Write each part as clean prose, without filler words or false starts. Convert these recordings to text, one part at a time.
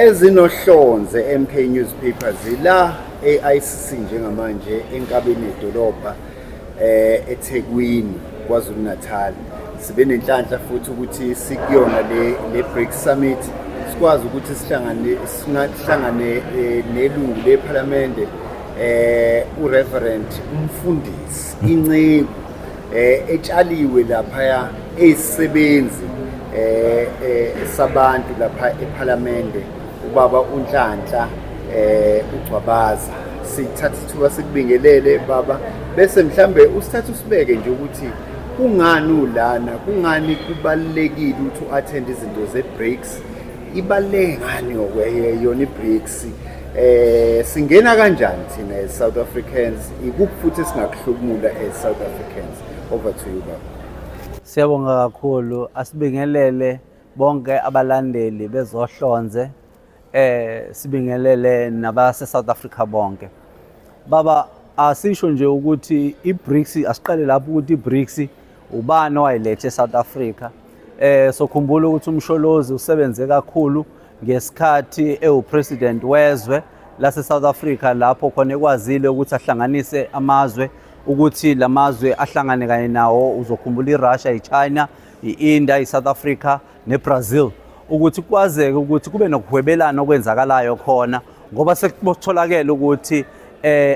Ezinohlonze MK Newspaper zila e-ICC njengamanje enkabeni yedolobha eThekwini, KwaZulu Natal. Sibe nenhlanhla futhi ukuthi sikuyona le BRICS Summit, sikwazi ukuthi sihlangane nelungu lePhalamende, uReverend umfundisi inceku etshaliwe laphaya, eyisisebenzi sabantu lapha ePhalamende, ubaba uNhlanhla uGcwabaza. Sithatha ithuba sikubingelele, baba, bese mhlambe usithatha usibeke nje ukuthi kungani ulana, kungani kubalulekile ukuthi u-attend izinto ze-BRICS, ibaluleke ngani yona i-BRICS, singena kanjani thina as South Africans, ikuphi futhi esingakuhlomula as South Africans? Over to you, baba. Siyabonga kakhulu. Asibingelele bonke abalandeli bezohlonze, sibingelele nabase South Africa bonke. Baba, asisho nje ukuthi iBRICS, asiqale lapho ukuthi iBRICS ubani owayilethe eSouth Africa. Sokhumbula ukuthi uMsholozi usebenze kakhulu ngesikhathi ewupresident wezwe lase South Africa, lapho khona ekwazile ukuthi ahlanganise amazwe, ukuthi lamazwe ahlangane kanye nawo. Uzokhumbula iRussia, iChina, i-India, iSouth Africa neBrazil, ukuthi kwazeke ukuthi kube nokuhwebelana okwenzakalayo khona, ngoba sekutholakele ukuthi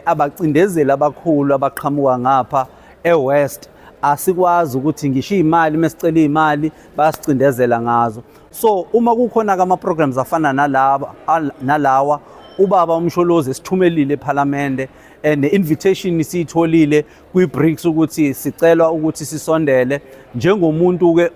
abacindezeli abakhulu abaqhamuka ngapha eWest, asikwazi ukuthi ngisho imali, mesicela imali bayasicindezela ngazo. So uma kukhona ama programs afana nalaba nalawa ubaba uMsholozi esithumelile ePhalamende and invitation siyitholile kwi-BRICS ukuthi sicelwa ukuthi sisondele, njengomuntu ke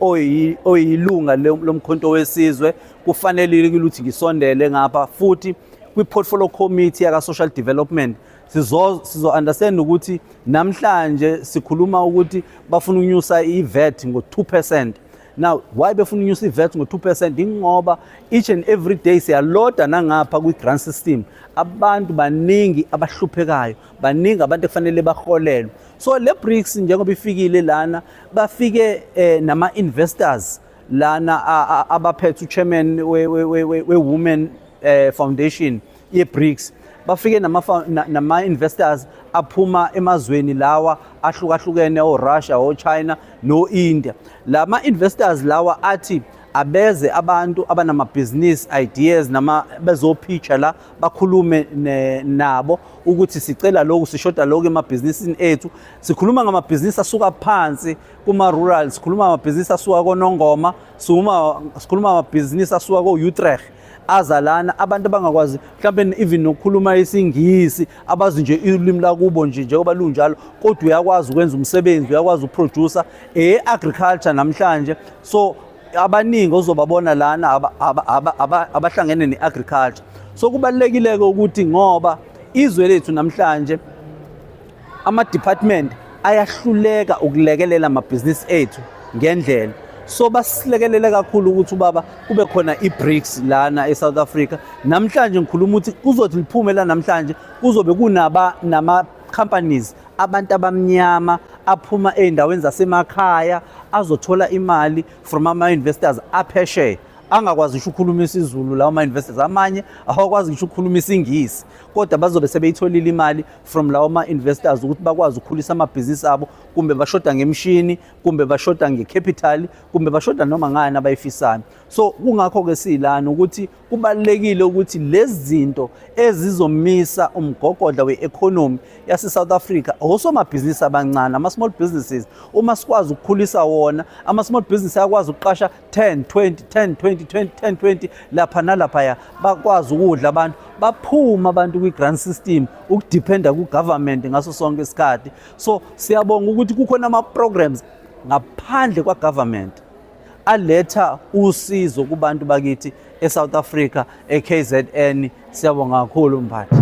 oyilunga lomkhonto wesizwe, kufanele ukuthi ngisondele ngapha futhi kwi-portfolio committee yaka social development. Sizo understand ukuthi namhlanje sikhuluma ukuthi bafuna ukunyusa i-VAT ngo-2%. Now, why befuna ukunyusa i-VAT ngo-2%? Ingoba each and every day siyaloda nangapha kwi-grant system, abantu baningi abahluphekayo, baningi abantu ekufanele baholelwe. So le BRICS njengoba ifikile lana, bafike nama-investors lana abaphethe uchairman we-Women Foundation ye-BRICS, bafike nama-investors aphuma emazweni lawa ahlukahlukene, o-Russia, o-China no-India. Lama investors lawa athi abeze abantu abanama-business ideas nama bezopitcha la, bakhulume nabo ukuthi sicela lokhu, sishoda lokhu emabhizinisini ethu. Sikhuluma ngamabhizinisi asuka phansi kuma-rural, sikhuluma ngamabhizinisi asuka koNongoma, sikhuluma ngamabhizinisi asuka ko-Utrecht, aza lana, abantu abangakwazi mhlawumbe even nokukhuluma isiNgisi, abazi nje ulimi lakubo nje njengoba lunjalo, kodwa uyakwazi ukwenza umsebenzi, uyakwazi ukuproduce e-agriculture namhlanje. So abaningi ozobabona lana abahlangene ne-agriculture. So kubalulekile-ke ukuthi ngoba izwe lethu namhlanje ama-department ayahluleka ukulekelela amabhizinisi ethu ngendlela, so basilekelele kakhulu ukuthi ubaba kube khona i-BRICS lana e-South Africa namhlanje. Ngikhuluma ukuthi kuzothi liphume la namhlanje, kuzobe kunaba nama-companies abantu abamnyama aphuma ey'ndaweni zasemakhaya azothola imali from ama-investors aphesheya angakwazi ngisho ukukhuluma isiZulu. Lawo ma-investors amanye awakwazi ngisho ukukhuluma isiNgisi, kodwa bazobe sebeyitholile imali from lawo ma-investors ukuthi bakwazi ukukhulisa amabhizinisi abo, kumbe bashoda ngemishini, kumbe bashoda ngecapital, kumbe bashoda noma ngani abayifisayo. So kungakho-ke siyilana ukuthi kubalulekile ukuthi lezi zinto ezizomisa umgogodla we-economy yase-South Africa, osomabhizinisi abancane, ama-small businesses, uma sikwazi ukukhulisa wona ama-small business, ayakwazi ukuqasha 10 20 10 20 20 10 20 lapha nalaphaya, bakwazi ukudla abantu, baphuma abantu kwi-grant system, ukudependa ku-government ngaso sonke isikhathi. So siyabonga ukuthi kukhona ama-programs ngaphandle kwa-government aletha usizo kubantu bakithi eSouth Africa, eKZN. Siyabonga kakhulu, mphathi.